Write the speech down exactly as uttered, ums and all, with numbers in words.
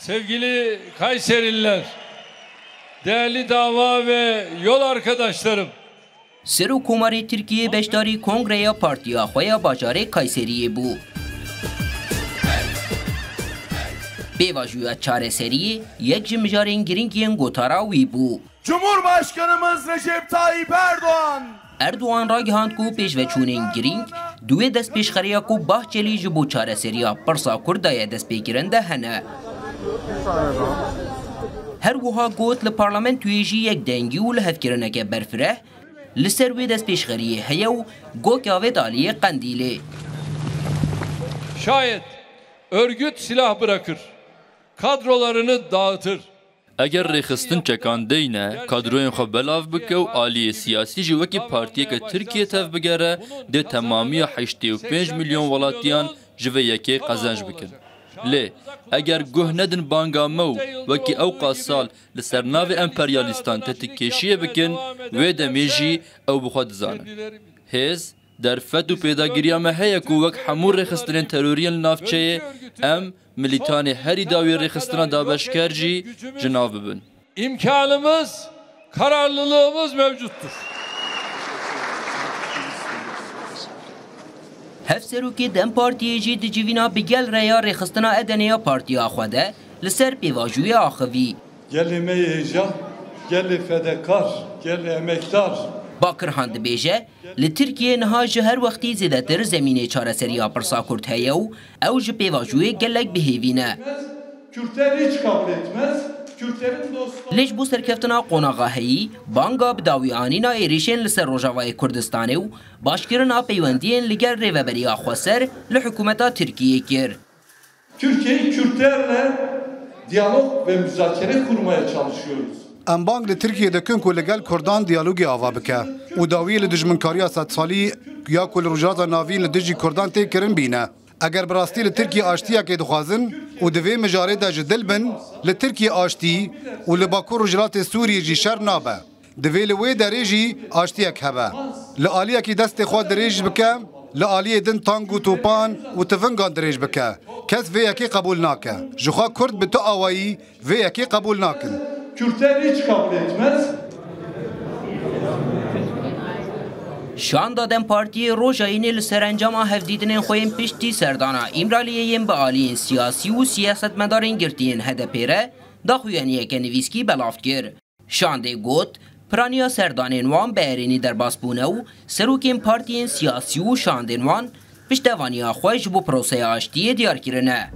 Sevgili Kayserililer, değerli dava ve yol arkadaşlarım. Serokkomarê Tirkiyê beşdarî kongreya partiya xwe ya bajarê Kayseriyê bû. Pêvajoya çareseriyê yek ji mijarên girîng yên gotara wî bû. Cumhurbaşkanımız Recep Tayyip Erdoğan. Erdoğan ragihand ku pêşveçûnên girîng di wê destpêşxeriya ku Bahçelî ji bo çareseriya pirsa Kurd daye destpêkirin de hene. Her wiha got li parlamentoyê jî yekdengî û lihevkirineke berfireh li ser wê destpêşxeriyê heye û gok avêt aliyê Qendîlê. Şayet örgüt silah bırakır, kadrolarını dağıtır. Eger rêxistin çekan deyne, kadroyên xwe belav bike û aliyê siyasî jî wekî partiyeke Tirkiyê tevbigere, dê temamiya heştê û pênc milyon welatiyan ji vê yekê qezenc bikin. Lê eger guh nedin banga me û wekî ewqas sal li ser navê emperyalîstan tetikkêşiyê bikin, wê demê jî ew bi xwe dizanin. Hêz, derfet û pêdagiriya me heye ku wek hemû rêxistinên teroriyên li navçeyê, em milîtanê herî dawî rêxistina dabeşker jî ji nav bibin. İmkanımız, kararlılığımız mevcuttur. Hevserokê DEM Partiyê jî di civîna bi gel reya rêxistina Edeneya partiya xwe de li ser pêvajoyê axivî. Gelê me yê hêja, gelê fedekar, gelê emekdar. Bakirhan dibêje, li Tirkiyê niha ji her wextî zêdetir zemînê çareseriya pirsa Kurd heye û ew ji pêvajoyê gelek bi hêvî ne. Kürtler hiç kabul etmez. Kürtlerin dostu. Lê ji bo serkeftina qonaxa heyî, banga bi dawî anîna êrîşên li ser Rojavayê Kurdistanê û başkirina peywendiyên li gel Rêveberiya Xweser li hikûmeta Tirkiyê kir. Türkiye'yi Kürtlerle diyalog ve müzakere kurmaya çalışıyoruz. Em bang li Tirkiyê dikin ku li gel Kurdan diyalogê ava bike û dawiyê li dijminkariya sedsalî ya ku li Rojhilata Navîn li dijî Kurdan tê kirin bîne. Eger bi rastî li Tirkiyê aştiyekê dixwazin û di vê mijarê de ji dil bin, li Tirkiyê aştî û li Bakur Rojhilatê Sûriyê jî şer nabe. Divê li wê derê jî aştiyek hebe. Li aliyekî destê xwe dirêj bike, li aliyê din tank û topan û tivingan dirêj bike. Kes vê yekê qebûl nake. Jixwe Kurd bi tu awayî vê yekê qebûl nakin. Kürtler hiç kabul etmez. Şanda DEM Partiyê roja Înê li ser encama hevdîtinên xwe yên piştî serdana Îmraliyê yên bi aliyên siyasî û siyasetmedarên girtiyên H D P re daxuyaniyeke nivîskî belav kir. Şandê got, piraniya serdanên wan bi erênî derbas bûne û serokên partiyên siyasî û şandên wan piştevaniya xwe ji bo proseya aştiyê diyar kirine.